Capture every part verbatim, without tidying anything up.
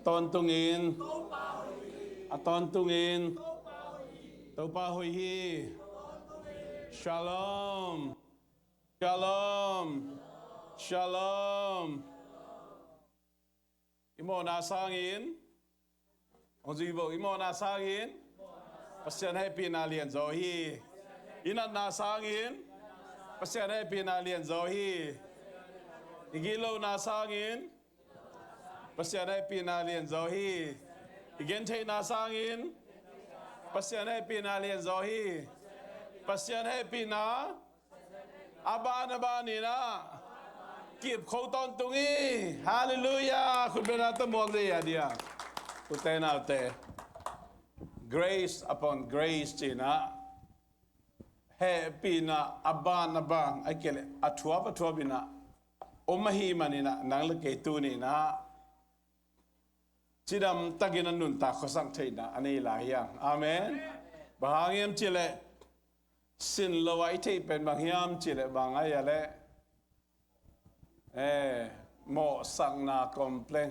Tawntungin, a tawntungin Topa hoih hi. Shalom. Shalom. Shalom. I mawhna sangin, hong zui vo, i mawhna sangin Pasian hehpihna lianzaw hi. I natna sangin Pasian hehpihna lianzaw hi. I gitlona sangin Pasian hehpihna lianzaw hi. I gentheihna sangin Pasian hehpihna lianzaw hi. Pasian hehpihna a ban a ban inah kipkho tawntung hi. Halleluiah. Khutbetna tawh muak dih a dia. Ute naute, grace upon grace cinah hehpihna a ban a ban a kele a thuap a thuap inah om ahih maninah nang le kei tuni inah cidam takin a nuntak khuasak theihna a nei lai hiam? Amen. Bang hang hiam cileh sin lo a i theih pen bang hiam cileh bang a ia leh eh, mawhsakna complain.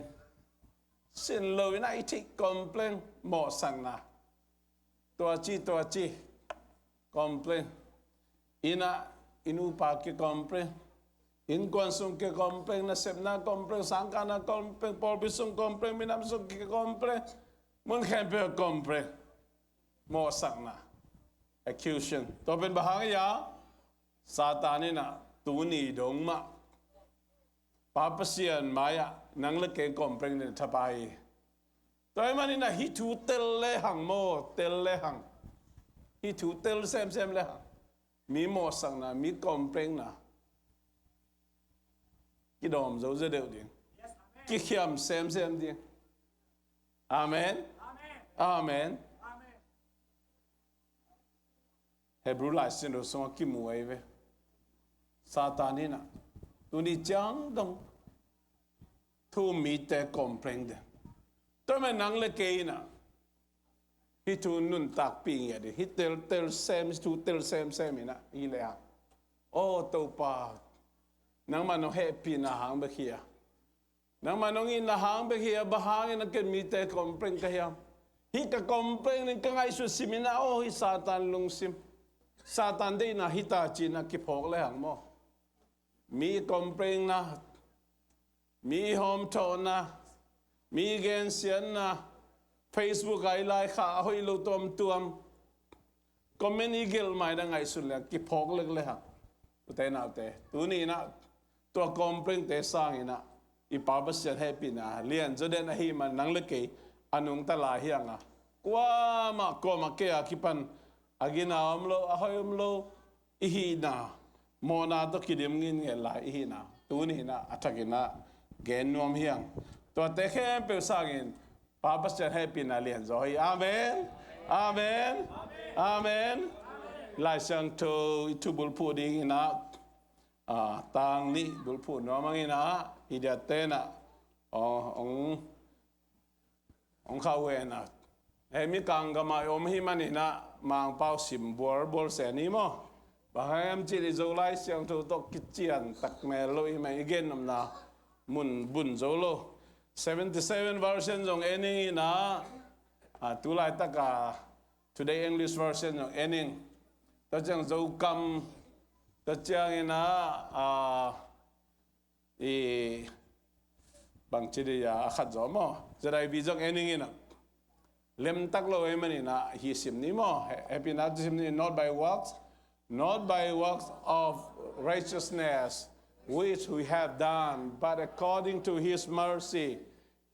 Sin lo inah i theih complain, mawhsakna. Tua ci, tua ci complain. Inah i nupa ki complain. Innkuan sung ki complain, nasepna complain, sangkahna complain, pawlpi sung complain, minam sung ki complain. Mun khempeuh complain. Mawhsakna. Accusation. Tua pen bang hang ia? Satan inah tuni dong mah Pa Pasian mai-ah nang le kei complain ding thapai hi. Tua ahih maninah hih thu tel lehang maw, tel lehang. Hih thu tel semsem lehang mi mawhsakna, mi complainna kidawm zo ze deuh ding. Kikhiam semsem ding. Amen. Amen. Hebrew Lai Siangtho sungah kimu ahi ve. Satan inah tuni ciang dong thu mite complain ding. Tua mah nang le kei inah hih thu nuntakpih ngiat ding. Hih tel, tel sem, hih thu tel semsem inah hih leh ah, aw Topa, nangmah nong hehpihna hang bek hi a, nangmah nong itna hang bek hi a, bang hangin a ken mite complain ka hiam? Hih ka complain in ka ngaihsut sim inah, aw hih Satan lungsim, Satan deihna hi ta ci-inah kiphawk lehang maw? Mi complainna, mi hawmthawhna, mi gensiatna, Facebook ah i laikhak a hoih lo tuamtuam comment i gelh mai na ngaihsun leh kiphawk lek lehang. Ute naute, tuni inah tua complainte sanginah i Pa Pasian hehpihna lianzaw den ahih man nang le kei a nungta lai hiang a, kuamah kuamah kei a kipan a gina om lo, a hoih om lo i hihna mawhna tawh kidim nginget lai i hihna tuni inah a thakinah gen nuam hiang. Tuate khempeuh sangin Pa Pasian hehpihna lianzaw hi. Amen. Amen. Amen. Lai Siangtho i thu bulphuh dinginah, ah, tang nih bulphuh nuam hanginah i diatenah, oh, hong hong khauh henah. Hei, Mikang gamah i om ahih maninah Mangpau sim bualbual se ni maw? Bang hang hiam cih leh Zolai Siangtho tawh kician tak mel lo i hih man i gen nopna mun bun zo lo. Seventy seven version zong en ing inah, ah, tu laitaka Today English version zong en ing. Tua ciang Zokam, tua cianginah, ah, i bangci dih a, a khat zaw maw? Z I V zong en ing inah. Lemtak lo ahih maninah hih sim ni maw? He, hehpihna tawh sim ni, not by works, not by works of righteousness which we have done, but according to his mercy,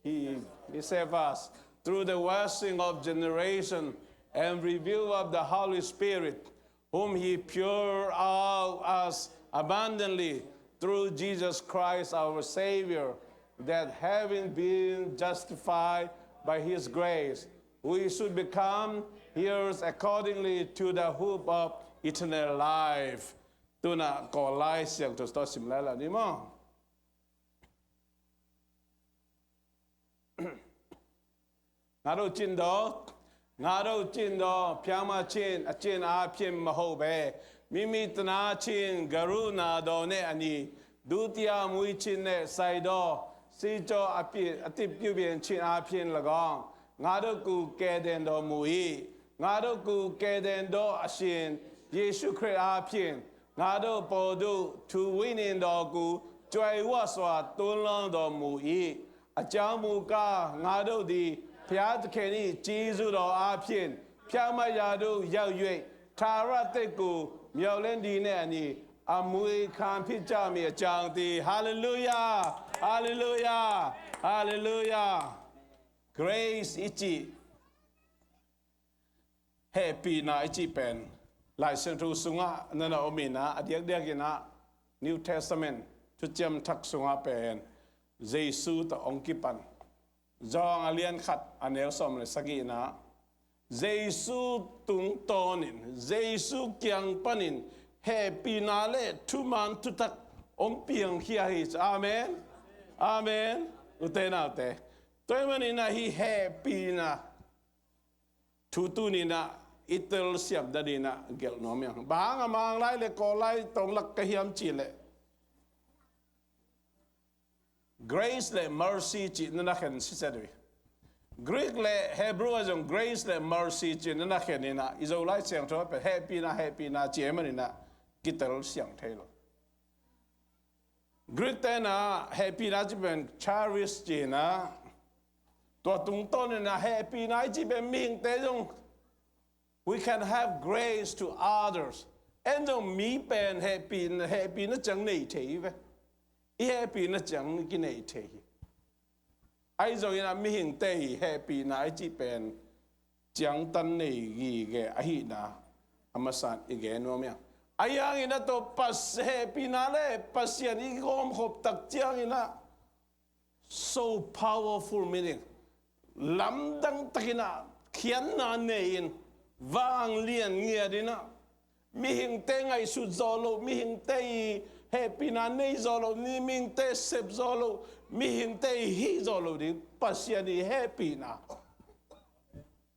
He, he saved us through the washing of generation and reveal of the Holy Spirit, whom he poured out us abundantly through Jesus Christ our Savior, that having been justified by his grace, we should become heirs accordingly to the hope of eternal life. Tunah Kawl Lai Siangtho tawh sim lai lo ni maw? ငါတို့ကျင့်သော၊ ငါတို့ကျင့်သော၊ ဖြောင့်မတ်ခြင်းအကျင့်အားဖြင့်မဟုတ်ဘဲ၊ မိမိသနားခြင်း၊ ကရုဏာတော်နှင့်အညီ၊ ဒုတိယမွေးခြင်းနှင့်ဆိုင်သော စီးကြောအပြစ်၊ အပြစ်ပြုပြင်ခြင်းအားဖြင့်၎င်း၊ ငါတို့ကို ကယ်တင်တော်မူ၏။ ငါတို့ကို ကယ်တင်သောအရှင် ယေရှုခရစ်အားဖြင့် ငါတို့အပေါ်သို့ ထိုဝိညာဉ်တော်ကို ကြွယ်ဝစွာ သွန်းလောင်းတော်မူ၏။ အကြောင်းမူကား၊ ငါတို့သည် ဘုရားသခင်၏ ကျေးဇူးတော်အားဖြင့် ဖြောင့်မတ်ရာသို့ ရောက်၍ ထာဝရအသက်ကို မျှော်လင့်သည်နှင့်အညီ အမွေခံဖြစ်ကြမည်အကြောင်းတည်း။ Hallelujah! Hallelujah! Hallelujah! Grace i cih, hehpihna i cih pen Lai Siangtho sungah na na om in ah, a diakdiak in ah New Testament Thuciam Thak sungah pen Jesu tawh hong kipan. Johan a lian khat a neu sawm le sagihna, Jesu tungtawnin, Jesu kiang panin hehpihna le thuman thutak hong piangkhia hi. Amen. Amen. Ute naute, tua ahih manin ah hih hehpihna thu tuni-in ah i telsiam nadingin ah gelh nuam ing. Bang hang a Manglai le Kawllai tawh hong lak ka hiam cih leh, grace le mercy cih na na khen sitset uh hi. Greek le Hebrew ah zong grace le mercy cih na na khen in ah, i Zolai Siangtho ah pen hehpihna, hehpihna cih ahih manin ah kitel siang thei lo. Greek te in ah hehpihna cih pen charis cih in ah, tua tungtawnin ah hehpihna i cih pen mihingte zong, we can have grace to others. En zong mi pen hehpihna, hehpihna ciang nei thei hi ve. I hehpihna ciang kinei thei hi. Ahi zongin ah mihingte i hehpihna i cih pen ciangtan nei gige ahihna a masa-in i gen nuam ing. Ahi hangin ah tua Pas-, hehpihna le Pasian i gawmkhop tak ciangin ah so powerful, meaning lamdang takin ah khiatna nei-in, vanglian ngiatin ah, mihingte ngaihsut zawh loh, mihingte i hehpihna nei zawh loh, ni mihingte sep zawh loh, mihingte i hih zawh loh ding Pasian i hehpihna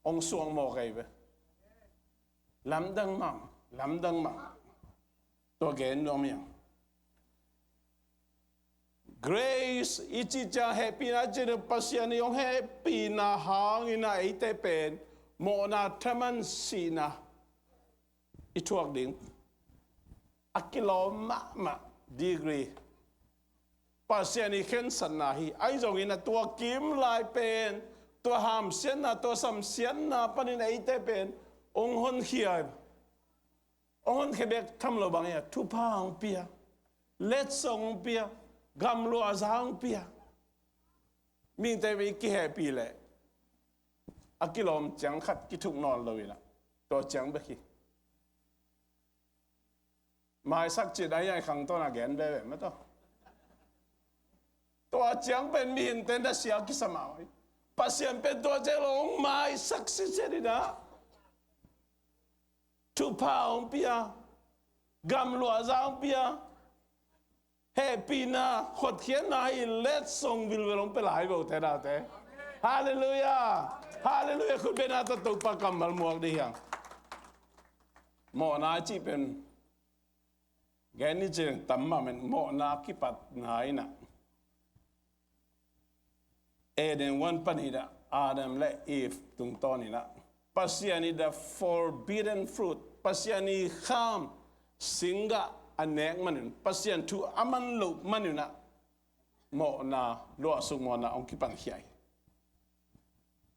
hong suak mawk ahi ve. Lamdang mah, lamdang mah. Tua gen nuam ing. Grace i cih ciang, hehpihna i cih ciang, Pasian i hong hehpihna hangin ah eite pen mawhna, thaman, sihna i thuak ding a kilawm mahmah degree Pasian i khensatna hi. Ahi zongin ah tua kim lai pen tua hamsiatna, tua samsiatna panin eite pen hong honkhia hi. Hong honkhia bek tham lo bang hi a, thupha hong pia, letsong hong pia, gamluahza hong pia. Mihingte i kihehpih leh a kilawm ciang khat kithuk nawn lo in ah, tua ciang bek hi. Maisak cih dan i khangto na gen veve mah tawh. Tua ciang pen mihingte na sia kisa mah hi. Pasian pen tua ciang lo hong maisak sitset in ah, thupha hong pia, gamluahza hong pia, hehpihna, hotkhiatna hi, letsong vilvel hong pia lai ve ute naute. Halleluiah. Halleluiah. Khut bengna tawh Topa kammal muak ding hi hang. Mawhna i cih pen gen ni cih tam mah men, mawhna kipatna in ah, Eden huan panin ah, Adam le Eve tungtawn in ah, Pasian i the forbidden fruit, Pasian i kham singgah a nek man un, Pasian thu a man loh man un ah, mawhna, luahsuk mawhna hong kipankhia hi.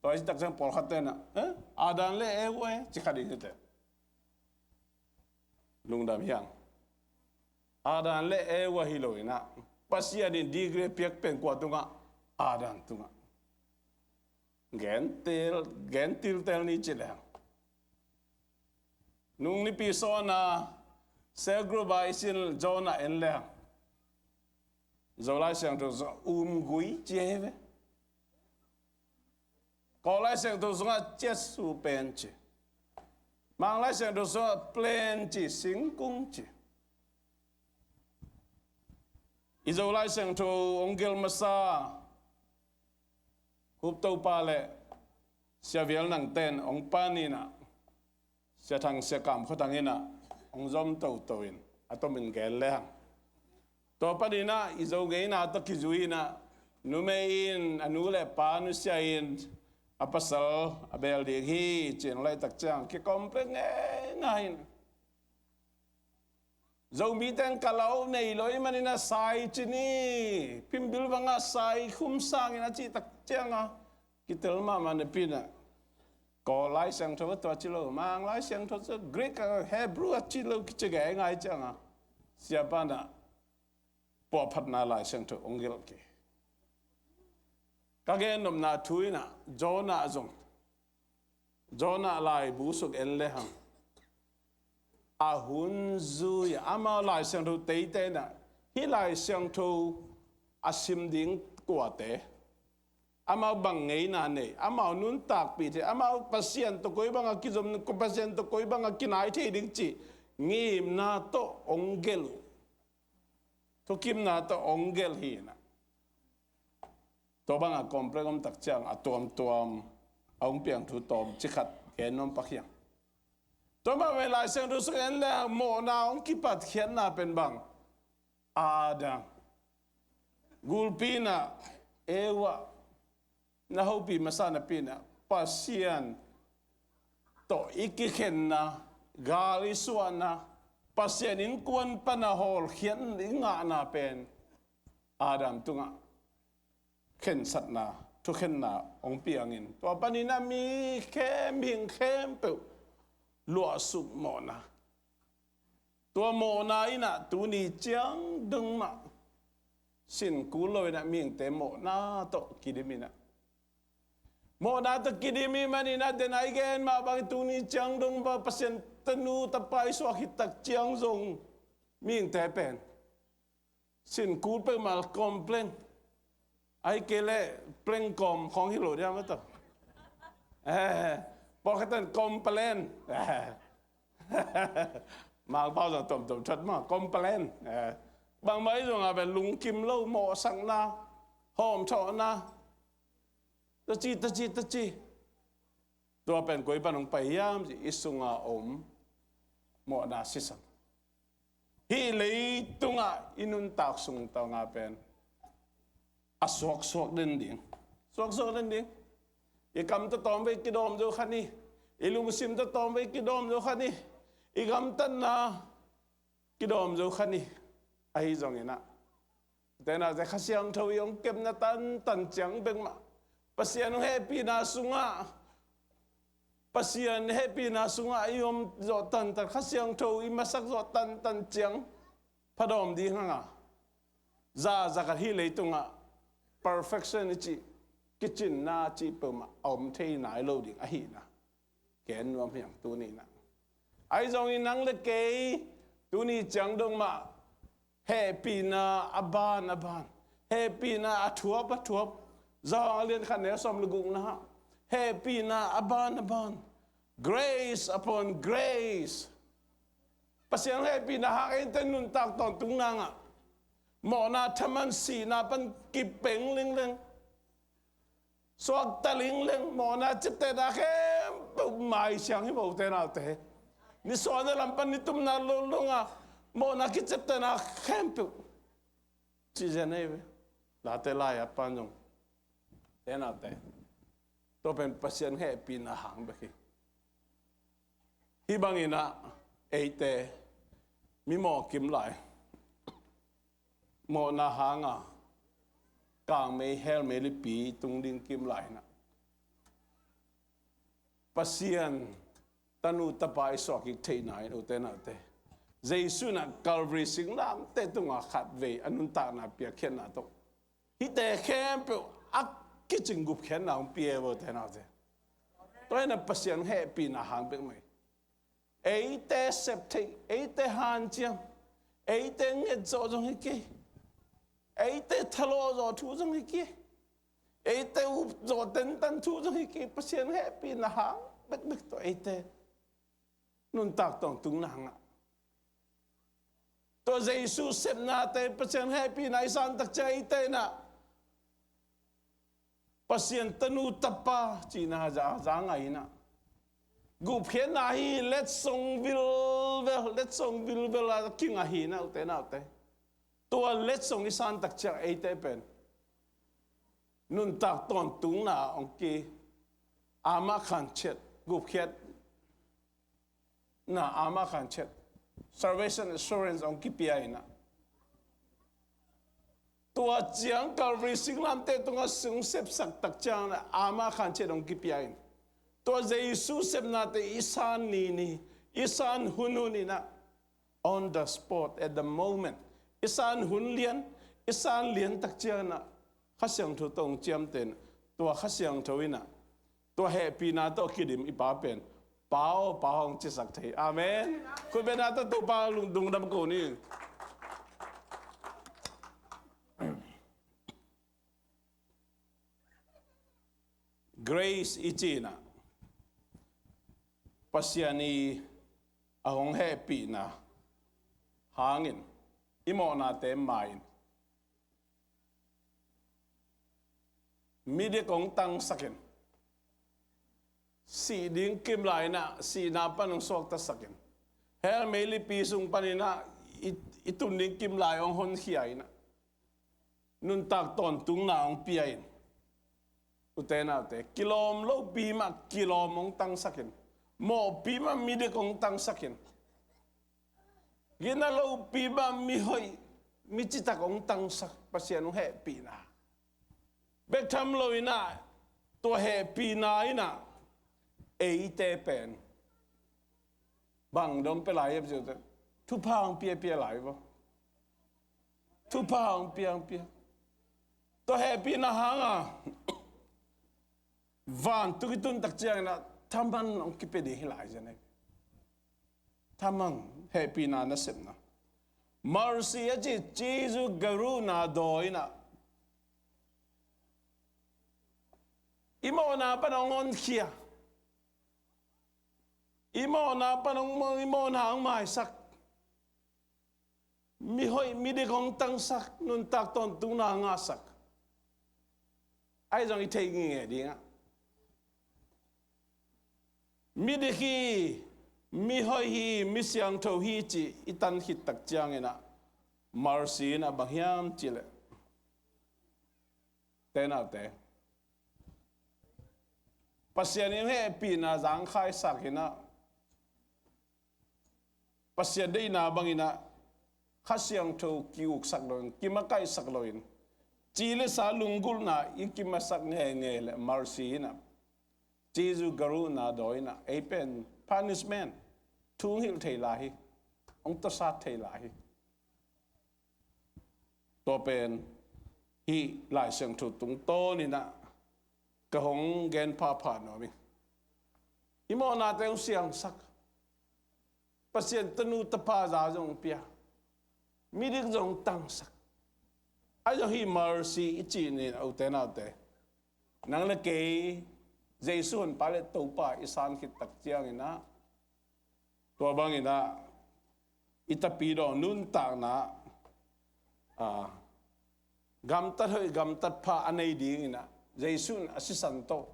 Tua i cih tak ciang pawlkhatte in ah, eh, Adam le Eva e, ci kha ding hi te. Lungdam hi hang. Adam le Eva hi lo in ah, Pasian in degree piak pen kua tungah? Adam tungah. Gen til, gen tiltel ni ci leng, nung nipi sawn a cell group ah i sin Jonah en leng, Zolai Siangtho sungah umgui ci hi ve. Kawllai Siangtho sungah ciatsu pen ci. Manglai Siangtho sungah plain ci, singkung ci. I Zolai Siangtho hong gelh masa Hup Topa le Sia Vial Nang ten hong pan in ah, Sia Thang, Sia Kam Khua Thang in ah hong zom toto in, a tomin gen leng, tua panin ah i Zo ngeina tawh kizui in ah, Numei in a nu le pa nusia in a pasal a bel ding hi ci-in a laitak ciang kicomplain ngeingai in. Zomite in kalau nei lo ahih manin a sai ci ni, phimbil bangah sai khum sang in a cih tak ciangah kitel mahmah napi-in ah, Kawl Lai Siangtho a tua ci lo, Mang Lai Siangtho, Greek, Hebrew a ci lo kici ngeingai ciangah siapa in ah puahphatna Lai Siangtho hong gelh kei. Ka gennopna thu in ah Jonah zong, Jonah laibu suk en le hang, a hun zui-a amau Lai Siangtho teitei in ah, hih Lai Siangtho a sim ding kuate, amau bang ngeina nei, amau nuntakpih thei, amau Pasian tawh koi bangah kizom, Pasian tawh koi bangah kinai thei ding cih ngimna tawh hong gelh uh, thukimna tawh hong gelh hi in ah, tua bangah complain om tak ciang a tuamtuam a hong piang thu tawmcik khat gen nuam pak hi hang. Tua mah bangin Lai Siangtho sung en le hang mawhna hong kipatkhiatna pen bang? Adam, gulpi in ah Eva na hopih masa napi-in ah Pasian tawh i kikhenna, gal i suahna, Pasian innkuan pan a hawlkhiat i ngahna pen Adam tungah khensatna, thukhenna hong piangin, tua panin ah mi khem, mihing khempeuh luahsuk mawhna. Tua mawhna in ah tuni ciang dong mah sin kul lo in ah mihingte mawhna tawh kidim in ah, mawhna tawh kidim ahih manin ah, den a i gen mah bangin tuni ciang dong mah Pasian tanu tapa i suak khit tak ciang zong mihingte pen sin kul peuhmah, complain. Ahih kei leh pleng kawm khawng hi lo diam a tawh. Eh, pawlkhat in complain. Eh. Mangpau zong tomtom thot mah, complain. Eh. Bangmah i zong a pen lungkim lo, mawhsakna, hawmthawhna, taci, taci, taci. Tua pen koi pan hong pai hiam cih i sunga om mawhna sisan. Hih leitungah i nuntak sung tawngah pen a suaksuak den ding. Suaksuak den ding. I kam tawh tawmvei kidawm zo kha ni. I lungsim tawh tawmvei kidawm zo kha ni. I gamtatna kidawm zo kha ni. Ahi zongin ah, ute naute, Kha Siangtho i hong kepna tantan ciang bek mah, Pasian hong hehpihna sungah, Pasian hehpihna sungah i om zawh tantan, Kha Siangtho i masak zawh tantan ciang phadawm ding hang a, zahzah khat hih leitungah perfection i cih, kicinna cih peuhmah a om thei nai lo ding ahihna gen nuam hi hang tuni in ah. Ahi zongin nang le kei tuni ciang dong mah hehpihna a ban a ban, hehpihna a thuap a thuap, Johan a lian khat neu sawm le gukna ah, hehpihna a ban a ban, grace upon grace. Pasian hehpihna hang eite nuntak tawntung nangah mawhna thaman sihna pan kipeng lengleng, suakta lengleng, mawhna ciaptehna khempeuh maisiang hi, ute naute. Nisuahna lam pan nitumna lungdong a mawhna kiciaptehna khempeuh cih zen ahi ve. Late lai-at pan zong, ute naute, tua pen Pasian hehpihna hang bek hi. Hih bangin ah eite mi mawh kim lai, mawhna hanga kangmei, helmei lipi tung ding kim lai in ah, Pasian tanu tapa i suak kik theihna in, ute naute, Jesu in ah Calvary singlamteh tungah khatvei a nuntakna piakkhiatna tawh hihte khempeuh a kicing gupkhiatna hong pia hi, ute naute. Tua in ah Pasian hehpihna hang bek mah hi. Eite sep theih, eite hanciam, eite nget zawh zong hi kei, eite thalawh zawh thu zong hi kei, eite up zawh tentan thu zong hi kei, Pasian hehpihna hang bekbek tawh eite nuntak tawntung nangah, tua Jesu sepnate, Pasian hehpihna i san tak ciang eite in ah Pasian tanu tapa cihna za, za ngai in ah, gupkhiatna hi, letsong vilvel, letsong vilvel a kingah hi in ah, ute naute. Tua letsong i san tak ciang eite pen nuntak tawntungna hong ki, ama khanciat, gupkhiat na ama khanciat, salvation assurance hong kipia in ah, tua ciang Calvary singlamteh tungah sung sepsak tak ciang in ah ama khanciat hong kipia in, tua Jesu sepnate i san ni ni, i san hun hun in ah, on the spot, at the moment, i san hun lian, i san lian tak ciang in ah Kha Siangtho tawh hong ciamteh in, tua Kha Siangtho in ah, tua hehpihna tawh kidim i Pa pen, Pa aw, Pa aw, hong cisak thei. Amen. Khutbetna tawh Topa lungdam ko ni. Grace i cih in ah, Pasian i a hong hehpihna hangin i mawhnate ma-in midik hong tangsak in, sih ding kimlai in ah sihna pan hong suaktasak in, hell meilipi sung panin ah i, i tun ding kimlai hong honkhia in ah, nuntak tawntungna hong pia in, ute naute, kilawm lopi mah kilawm hong tangsak in, mawhpi mah midik hong tangsak in, gina lopi mah mihoih, micitak hong tangsak Pasian hong hehpihna bek tham lo in ah, tua hehpihna in ah eite pen bang dong pia lai hiam cih leh, thupha hong piapia lai vo. Thupha hong pia, hong pia. Tua hehpihna hang a vantung i tun tak ciang in ah thaman hong kipia ding hi lai zen e. Thaman, hehpihna nasepna, mercy a cih Jesu garuhna dawi in ah i mawhna pan hong honkhia, i mawhna pan hong, i mawhna hong maisak, mihoih midik hong tangsak, nuntak tawntungna ngahsak. Ahi zong i theih ngingeh ding ah, midik hi, mihoih hi, mi siangtho hi cih i tan khit tak ciang in ah, mercy in ah bang hiam cih leh, ute naute, Pasian in hehpihna zangkhaisak in ah, Pasian deihna bang in ah Kha Siangtho ki-uksak lo in, kimakaihsak lo in, ci le sa lunggulhna i kimasak ngeingei leh mercy in ah, Jesu garuhna dawi in ah ei pen punishment, thu hong hilh thei lai hi, hong tawsat thei lai hi. Tua pen hih Lai Siangtho tungtawn in ah ka hong gen phapha nuam hi. I mawhnate hong siangsak, Pasian tanu tapa za zong pia, midik zong tangsak. Ahi zong hih mercy i cih ni, ute naute, nang le kei Jesu honpa le Topa i san khit tak ciang in ah, tua bang in ah i tapidaw nuntakna ah, gamtat hoih gamtat pha a nei ding in ah, Jesu in a sisan tawh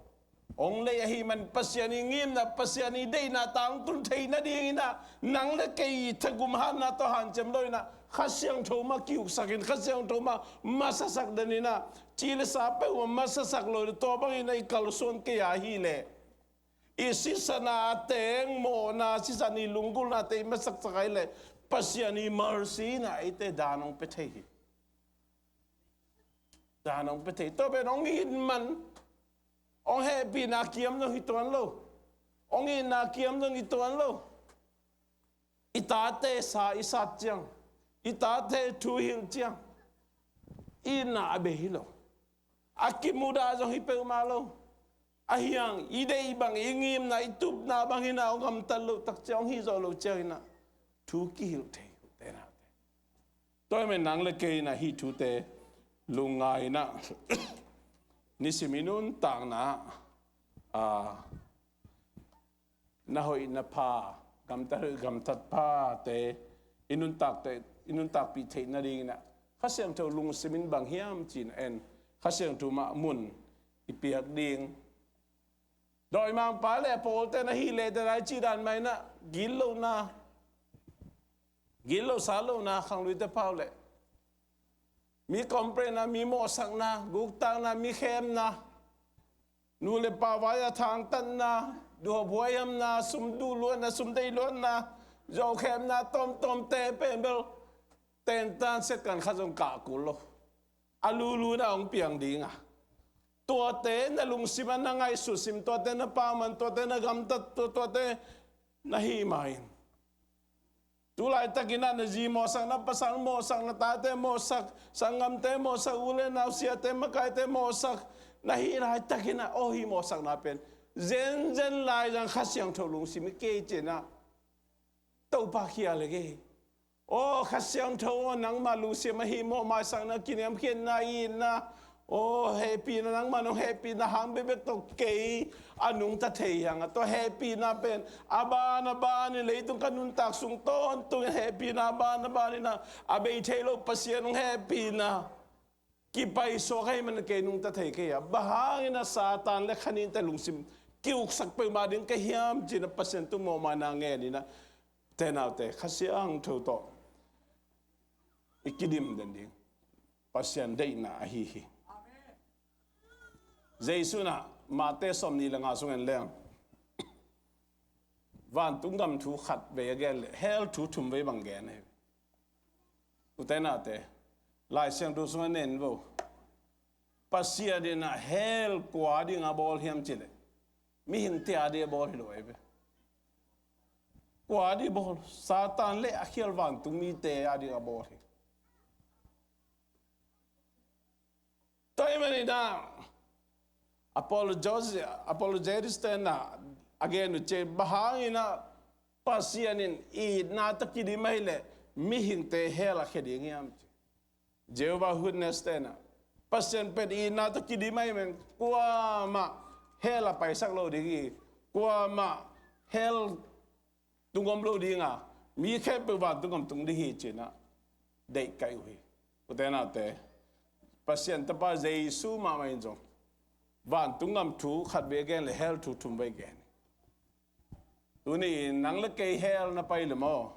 hong lei ahih man, Pasian i ngimna, Pasian i deihna tang tun theih nading in ah, nang le kei thagum hatna tawh hanciam lo in ah, Kha Siangtho mah ki-uksak in, Kha Siangtho mah masasak den in ah, ci le sa peuhmah masasak lo in ah, tua bang in ah i kalsuan kei a hih leh, i sisan a teng mawhna, sisan i lunggulhnate i masaksak a hih leh, Pasian i mercy in ah eite dan hong pia thei hi. Dan hong pia thei. Tua pen hong it man, hong hehpihna kiam zong hi tuan lo, hong itna kiam zong hi tuan lo. I tate sa i sat ciang, i tate thu hilh ciang, i itna a bei hi lo. A kimudah zong hi peuhmah lo. Ahi hang i deih bang, i ngimna, i tupna bang hi in ah hong gamtat loh tak ciang, hong hih zawh loh ciang in ah thu kihilh thei, ute naute. Tua ahih manin nang le kei in ah hih thute lungngai in ah, nisim i nuntakna ah, na hoih na pha, gamtat hoih gamtat phate i nuntakte, i nuntakpih theih nading in ah, Kha Siangtho lungsim in bang hiam ci-in en, Kha Siangtho mah mun i piak ding. Dawimangpa le a pawlte na hih leh te lai cih dan mah in ah, gitlohna, gitlohsa lohna, khangluite pau leh Mi complain-na, mi mawhsakna, guktakna, mi khemna, nu le pa vai-a thangtatna, duhhuaihamna, sum duh luatna, sum deih luatna, zawhkhemna, tawmtawmte pen bel tentan Satan khat zong kah kul lo. A luluna hong piang ding a, tuate na lungsimah na ngaihsut sim, tuate na pau man, tuate na gamtat, tua, tuate na hih ma-in. Tu laitakin ah na zi mawhsak, na pasal mawhsak, na tate mawhsak, sanggamte mawhsak, u le nau, siate makaite mawhsak, na hih laitakin ah, aw, hih mawhsakna pen zenzen lai zang Kha Siangtho lungsim hi kei ci-in ah Topa khial hi kei. Aw Kha Siangtho aw, nangmah lungsim ahi mawh, maisakna, kiniamkhiatna, itna, aw hehpihna, nangmah nong hehpihna hang bekbek tawh kei a nungta thei hi hang a, tua hehpihna pen a ban a banin leitung ka nuntak sung tawntungin hehpihna a ban a banin ah, a bei thei lo Pasian hong hehpihna kipaisuak ahih manin kei nungta thei kei a, bang hangin ah Satan le kha nihte lungsim ki-uksak peuhmah ding ka hiam ci-in ah Pasian tung mawhmaina ngenin ah, ute naute, Kha Siangtho tawh i kidim den ding Pasian deihna ahi hi. Jesu in ah Mate sawmnih le nga sungah en leng, vantung gam thu khat vei a gen leh hell thu thum vei bang gen hi. Ute naute, Lai Siangtho sungah en vo. Pasian in ah hell kua ding a bawl hiam cih leh mihingte a ding a bawl hi lo ahi ve. Kua ding bawl? Satan le a khial vantung mite a ding a bawl hi. Tua ahih manin ah apologis-, apologetics-te in ah a gen uh ci, bang hangin ah Pasian in itna tawh kidim ahih leh mihingte hell ah khia ding hiam ci. Jehovah Witness-te in ah Pasian pen itna tawh kidim ahih manin kuamah hell ah paisak lo ding hi, kuamah hell tung om lo ding a, mi khempeuh vantung gam tung ding hi ci-in ah deihkaih uh hi. Ute naute, Pasian Tapa Jesu mahmah in zong vantung gam thu khat vei a gen leh hell thu thum vei gen hi. Tuni-in nang le kei hell na pai leh maw,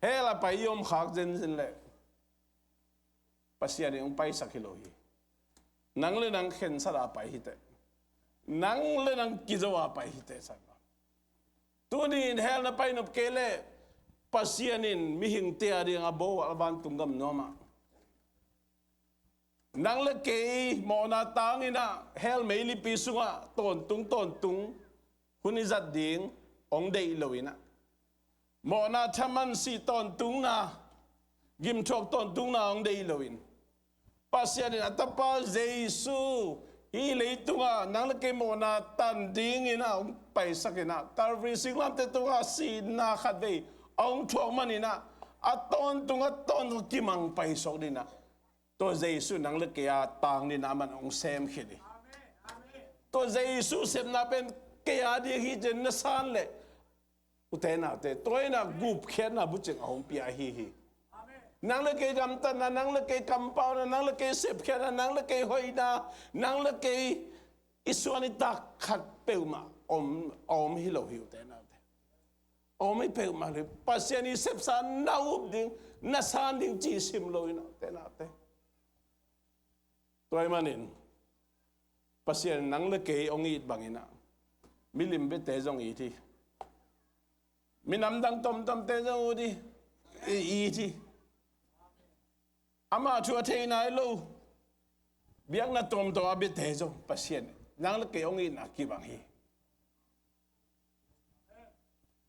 hell ah pai i om khak zenzen leh Pasian in hong paisak hi lo hi. Nang le nang khensat a pai hi teh, nang le nang kizo a pai hi teh, sa. Tuni-in hell na pai nop kei leh Pasian in mihingte a ding a bawl a vantung gam nuam ah, nang le kei mawhna tangin ah hell meilipi sungah tawntung tawntung hun i zat ding hong deih loin ah, mawhna thaman sih tawntungna, gimthuak tawntungna hong deih loin, Pasian in a Tapa Jesu hih leitungah nang le kei mawhna tan dingin ah hong paisakin ah, Calvary singlamteh tungah sihna khat vei a hong thuak manin ah, a tawntung a tawntung kimang paisuak dingin ah, tua Jesu nang le kei a tang dingin ah aman hong sem khit hi. Tua Jesu sepna pen kei a ding hi ci-in na san leh, ute naute, tua in ah gupkhiatna bucing a hong pia ahi hi. Nang le kei gamtatna, nang le kei kampauna, nang le kei sepkhiatna, nang le kei hoihna, nang le kei i suan i tak khat peuhmah om, a om hi lo hi, ute naute. A om hi peuhmah hi. Pasian i sepsa na up ding, na san ding ci sim loin ah, ute naute. Tua ahih manin Pasian in nang le kei hong it bangin ah, milim biate zong it hi. Minam dang tomtomte zong ut hi, i, it hi. Amah thu a thei nai lo biakna tomtom a biate zong Pasian in nang le kei hong itna kibang hi.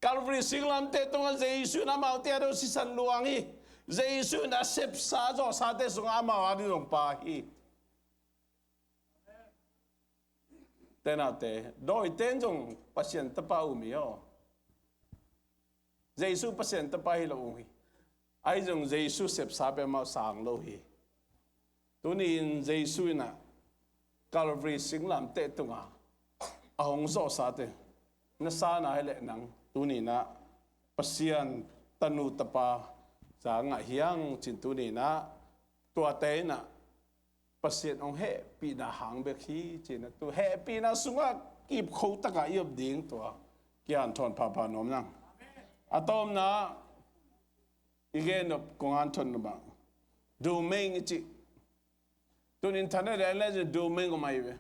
Calvary singlamteh tungah Jesu in amaute a ding sisan luang hi. Jesu in a sepsa zawhsate sungah amau a ding zong pha hi. Ute naute, dawite in zong Pasian Tapa um hi aw. Jesu Pasian Tapa hi lo um hi. Ahi zong Jesu sepsa pen amau sang lo hi. Tuni-in Jesu in ah Calvary singlamteh tungah a hong zawhsate na san a hi leh, nang tuni-in ah Pasian tanu tapa za ngah hi hang ci-in, tuni-in ah tuate in ah Pasian hong hehpihna hang bek hi ci-in ah, tu hehpihna sungah kipkho takah i om ding, tua kihanthawn phapha nuam ing. A tawpna i gen nop kong hanthawn nop ah, Domain i cih. Tun internet ah en le cin domain om ahi ve.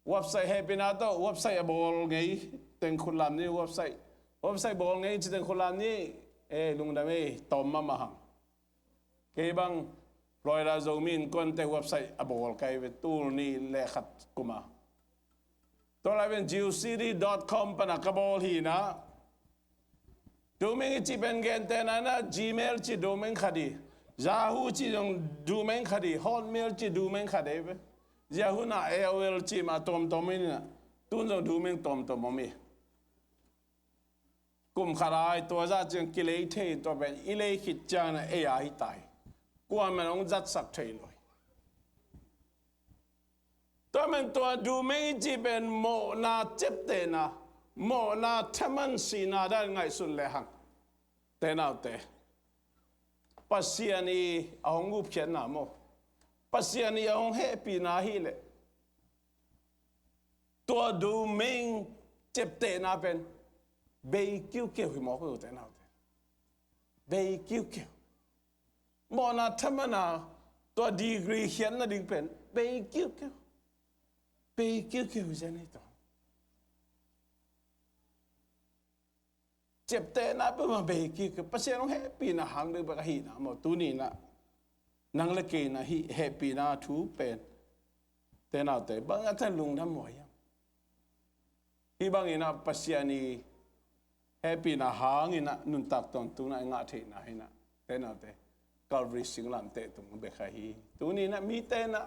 Website hehpihna tawh website a bawl ngei teng khut lam ni, website, website bawl ngei ci teng khut lam ni. E, lungdam ei, tawm mahmah hang. Kei bang Florida Zomi Innkuan te website a bawl ka hi ve, tul nih le khat kum a. Tua lai pen geocities dot com pan a ka bawl hi na. Domain i cih pen gentehna in ah Gmail cih domain khat hi. Yahoo cih zong domain khat hi. Hotmail cih domain khat hi ve. Yahoo in ah A O L cih mah tuamtuam om in ah, tun zong domain tuamtuam om hi. Kum khat a i tua zah ciang kilei thei, tua pen i lei khit ciangin ah ei a hi ta hi. Kuamah in hong zatsak thei lo hi. Tua man tua domain i cih pen mawhna ciaptehna, mawhna thaman sihna dan ngaihsun lehang, te naute, Pasian i a hong gupkhiatna maw, Pasian i a hong hehpihna hi leh, tua domain ciaptehna pen bei kiukiu hi mawk uh, te naute. Bei kiukiu. Mawhna thaman a tua degree khiatna ding pen bei kiukiu. Bei kiukiu hi zen hi tua. Ciaptehna peuhmah bei kiukiu. Pasian hong hehpihna hang bekbek ahihna maw, tuni in ah nang le kei in ah hih hehpihna thu pen, te naute, bang a tan lungdam huai hiam? Hih bangin ah Pasian i hehpihna hangin ah nuntak tawntungna i ngah theihna hi in ah, te naute, Calvary singlamteh tung bek ahi hi. Tuni in ah mite in ah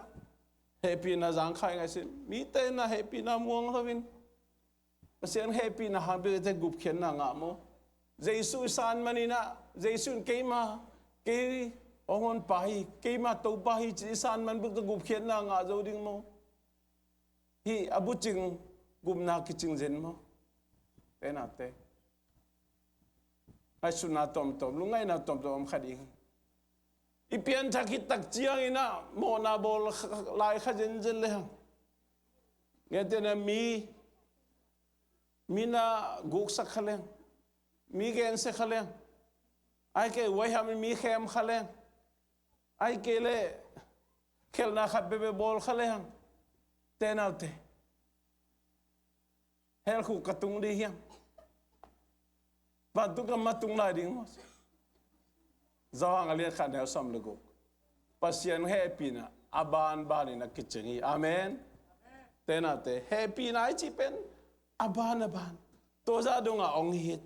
hehpihna zangkhai ngaihsun, mite in ah hehpihna muang loin Pasian hehpihna hang bekte gupkhiatna ngah maw? Jesu i san man in ah, Jesu in keima, kei hong honpa hi, keima Topa hi ci i san man bekte gupkhiatna ngah zo ding maw? Hih a bucing gupna kicing zen maw? Te naute, ngaihsutna tuamtuam, lungngaihna tuamtuam om kha ding. I pianthak khit tak ciangin ah mawhna bawl kha, lai kha zenzen lehang, gentehna mi, mi na guksak kha lehang, mi gensia kha lehang, ahih kei leh huaiham in mi khem kha lehang, ahih kei leh khelhna khat bekbek bawl kha lehang, te naute, hell khuk ka tung ding hiam? Vantung gam mah tung lai ding maw? Johan a lian khat, neu sawm le guk. Pasian hehpihna a banbanin a kicing hi. Amen. Te naute, hehpihna i cih pen a ban a ban, tua zah dongah hong hi.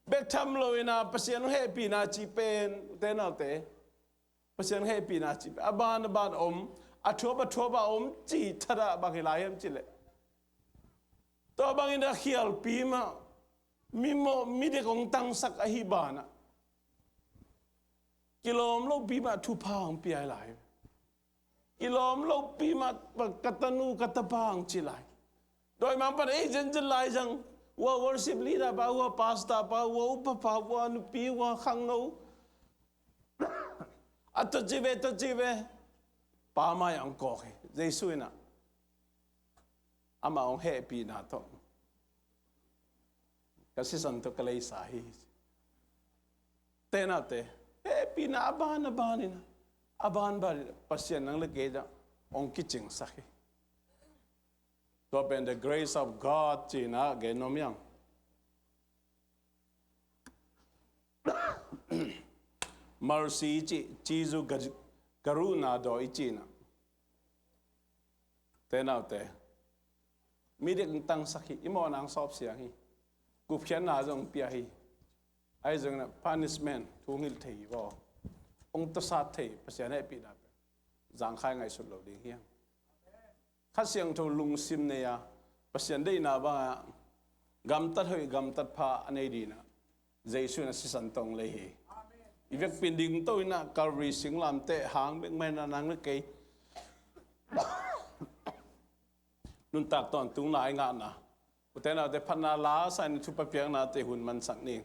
Bek tham loin ah Pasian hehpihna cih pen, te naute, Pasian hehpihna cih pen a ban a ban om, a thuap a thuap a om cih thadah bang hi lai hiam cih leh, tua bangin a khialpi mah, mi mawh, mi dek hong tangsak ahih banah, kilawm lopi mah thupha hong pia hi lai. Kilawm lopi mah ka tanu ka tapa hong ci lai. Dawimangpa'n ei zenzen lai zang, hua worship leader pa, hua pastor pa, hua upa pa, hua nupi, hua khangno, a tawh ci ve, tawh ci ve, Pa mai-ah hong kawk hi. Jesu in ah amah hong hehpihna tawh ka sisan tawh ka leisa hi. Te naute, hehpihna a ban a banin ah, a banbanin ah Pasian nang le kei tawh hong kicingsak hi. Tua pen the grace of God ci-in ah gen nuam hi hang. Mercy i cih, Jesu ka, ka ruhna daw i cih in ah, te naute, mi dek hong tangsak hi, i mawhna hong sawpsiang hi, gupkhiatna zong hong pia hi. Ahi zongin ah punishment thu hong hilh thei hi vaw, hong tawsat thei hi. Pasian hehpihna pen zangkhai ngaihsut lo ding hi hang. Kha Siangtho lungsim nei a, Pasian deihna bangah gamtat hoih gamtat pha a nei dingin ah Jesu in ah sisan tawh hong lei hi. I vekpi-in dingto in ah Calvary singlamteh hang bek mah in ah nang le kei nuntak tawntungna i ngahna, u te nau te, phatna la sa-in thupha piaknate hun mansak ni.